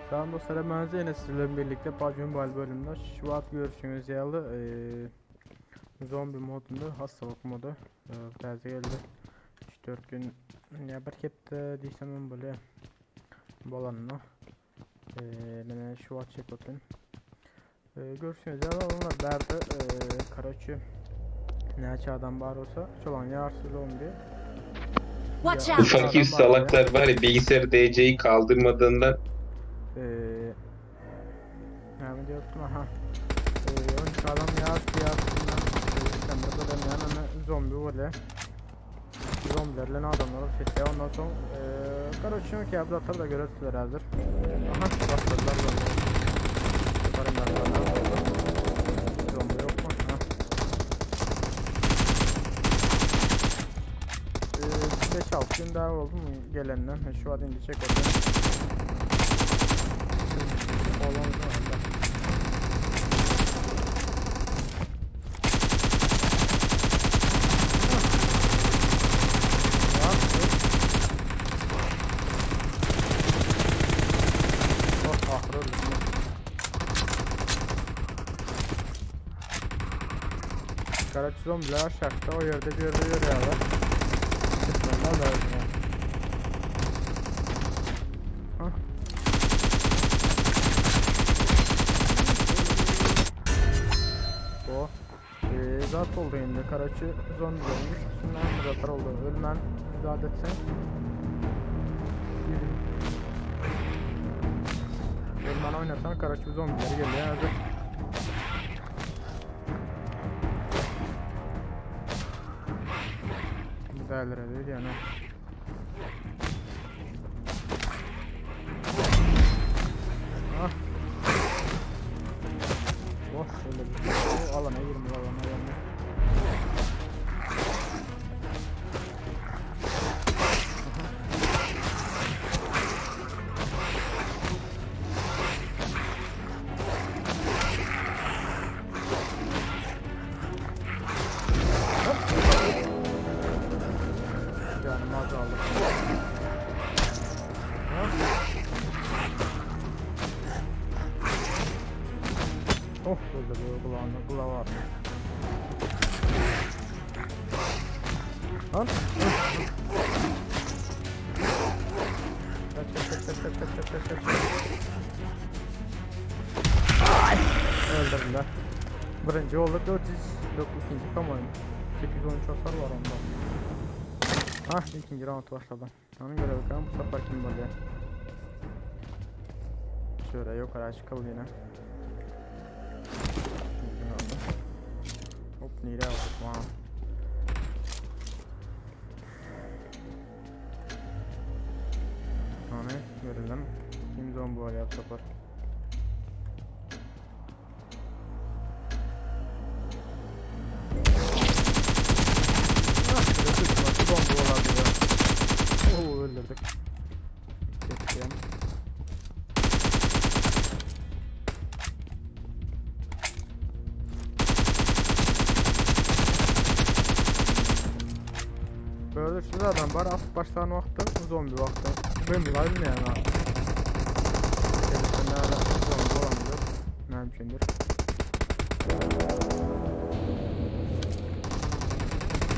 Salam dostlar, hepinize yine sizlerle birlikte PUBG Mobile bölümünde şu wagt görüşüňiz ýaly eee, zombi modunda hastalyk modu eee, täze geldi. 3-4 gün ya bir hepde diýsem hem bolýar. Bolanyny eee mene şu wagt çekip oturayım. Eee görüşüňiz ýaly onlar bärde eee karaçy näçe adam bar bolsa şolaň ýarysy zombi. Watch Ya- out! Bu fakir Adam var ya. salaklar var ya bilgisayarı DC'yi kaldırmadığından Eee ne diyordum aha. Eee 12 adam yarısı yarısından işte burada da yani zombi böyle. Zombilerle adamlar çekti. Ondan sonra eee короче ki ablatlar da görürsünüz hazır. Aha başladılar zombi. Yaparım ben zaten. Zombi yok mu? Ha. Eee 5-6 gün daha oldu mu gelenden? Ha, Şu an indi çek orada. Olan herhalde. Ya, dur. Oh, ahır öldüm. Karaç zombiler aşağıda o yerde bir yerde yürüyorlar. Çıkmalar lazım. ya. Hah. O. Ee, zat oldu indi. Karaçı zombi olmuş. Üstünden zatar oldu. Ölmen müdahale etsen. Ölmen oynasan Karaçı zombileri geliyor. Hazır. Müdahale değil yani. Ah. Oh öyle bir şey. Oh, alana girme alana alana. Canım azaldı. Ha? Oh öldü bu kulağında kulağı var. Lan. Kaç kaç kaç kaç kaç kaç kaç kaç. Ay! Öldürdüler. Birinci oldu 400 yok ikinci kamayın. 813 hasar var onda. Ah ikinci round başladı. Ona göre bakalım bu sefer kim böyle. Şöyle yukarı çıkalım yine. Hop nire aldık wow. Hani görelim. Kim zombi var ya bu sefer. Ah, öldürdük. Bak, Zombi olabilir. Oo öldürdük. Geçtim. Öldürsüz adam var. At başlayan vaxtı zombi vaxtı. Benim var mı yani? Gelirsen zombi olamıyor. Mümkündür.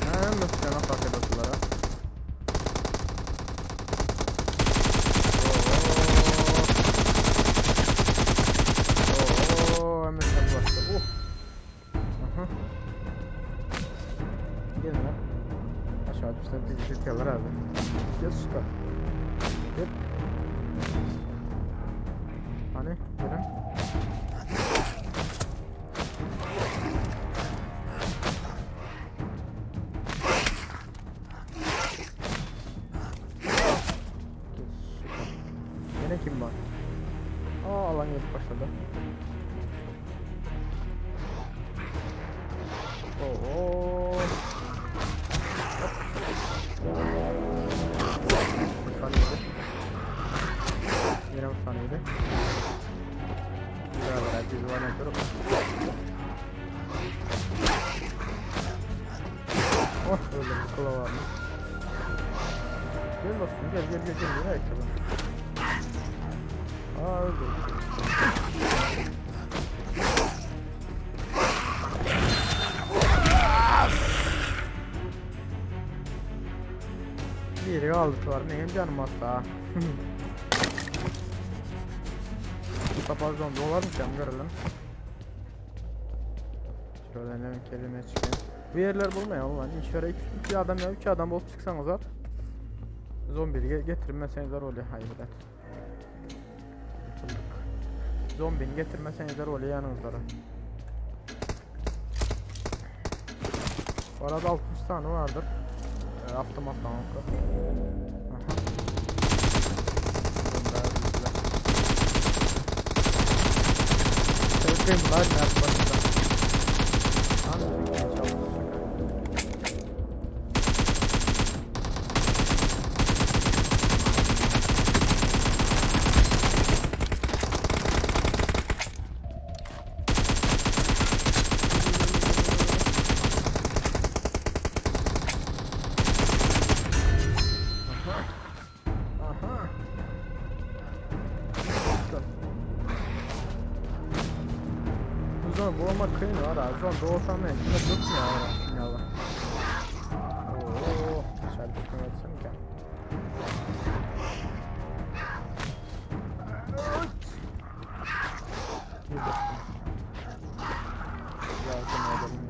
Ha, mesela fark ediyorlar ha. Oo, hemen sen başla. Uh. Aha. Gelin lan. Aşağı düştü bizi tutuyorlar abi. Gel suka. Gel. Hani gelin. Gel suka. Yine kim var? Aa alan gelip başladı. Oo. Bu saniyede. Yine bu saniyede. Beraber biz var yapıyoruz. Oh öyle bir kulağı var mı? Gel dostum gel gel gel gel nereye gidiyorsun? Aa öldürdü. Biri kaldı var. Benim canım hasta. Bu sefer zombi olar mı canım görelim. Şöyle hemen kelime çıkayım. Bu yerler bulmayalım lan. Şöyle iki adam ya üç adam bulup çıksanız var. Zombi getirmeseniz oluyor. Hayır evet. Zombini getirmeseniz oluyor yanınızlara. Bu arada 60 tane vardır. Avtomat tankı. Aha. Sevdim lan ne başında. Aha. Bu zaman bulama kıyın var abi. Şu an doğursam ne? Şimdi tutmuyor abi. Yallah. Oo, dışarı çıkmayatsın ki. Bir dostum. Yardım edelim.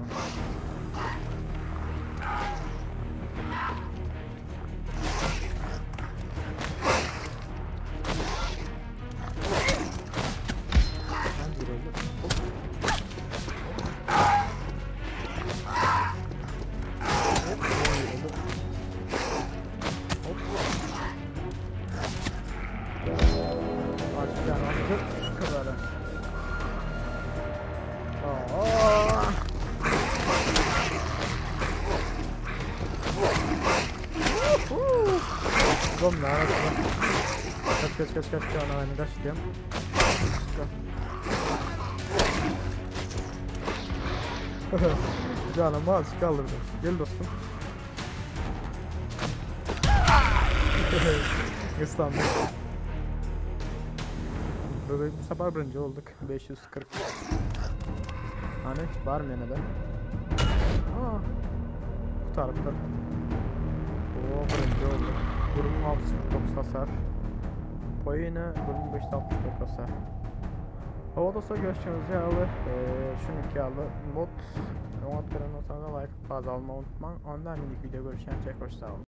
Ben bir oldu. Hop. Hop, bir oldu. Hop. Açık yani açık. Kadar. Aa. Zombi arasında. Kaç kaç kaç kaç kaç aynı kaç diyorum. Canım az kaldırdı. Gel dostum. Islandım. Böyle bu sefer birinci olduk. 540. Hani var mı yine de? Aa. Kurtarıptır. Oo birinci olduk. 1649 hasar. Boyunu 1564 hasar. Havada dostlar görüşürüz ýaly, şunu ýaly mod. Oňat gören bolsaňyz like fazla almayı unutmayın. Ondan minik video görüşen hoş sağ olun.